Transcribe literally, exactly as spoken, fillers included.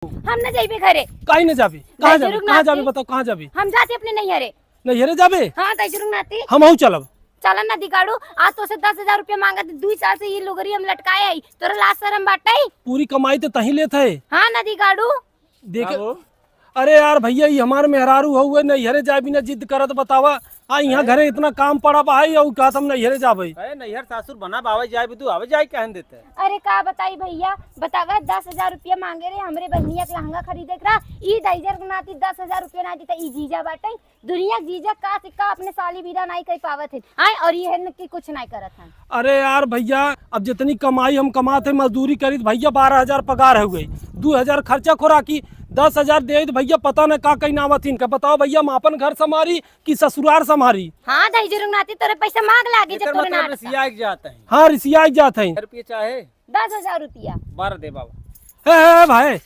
हम न जाइबे घरे। काहे न जाबे? कहाँ जाबे? कहाँ जाबे? बताओ, कहाँ जाबे? हम जाते अपने नैहरे। नैहरे जाबे? हाँ, दहिजरू नाती। हमहू चलब। चलन ना दिगाड़ू, आज तोसे दस हजार रुपया मांगत, दुई साल से ई लुगरी हम लटकाए आई, तोरा लाज शरम बाटइ? पूरी कमाई त तहीं लेत है। हाँ ना दिगाड़ू। देख, का हो? अरे यार भइया, ई हमार मेहरारू हउए, नैहरे जाए बिना जिद करत, बतावा। आ, इहाँ हैं? घरे इतना काम पड़ा बा, अउ कहत हम नैहरे जाबे। अरे नैहर सासुर बना बावे जाए, तू आवे जाए कहन देते। अरे का बताई भइया, बतावा, दस हजार रुपया मांगे रहे हमरे बहिनिया के लहंगा खरीदे के रहा, ई दहिजर के नाती दस हजार रुपया ना दी, त ई जीजा बाटइ, दुनिया के जीजा का से का अपने साली बिदा नाई कइ पावत है, आय, और ये है न कि कुछ नाई करत हन। अरे यार भइया, अब जितनी कमाई हम कमात है, मजदूरी करीत भइया, बारह हजार पगार हो गई, दू हजार खर्चा खोराकी, दस हजार देइत भइया, पता न का कहीं नावत इनका। बताओ भइया, हम आपन घर संभारी कि ससुरार संभारी? हाँ, दहिजरू नाती तोरे पैसा मांग लागी जब एकर तोरे मतलब ना रिसिया के जात है। हाँ, रिसिया के जात है। रुपये चाहे? दस हजार रुपया। बारह दे बाबा। ए, ए, भाई,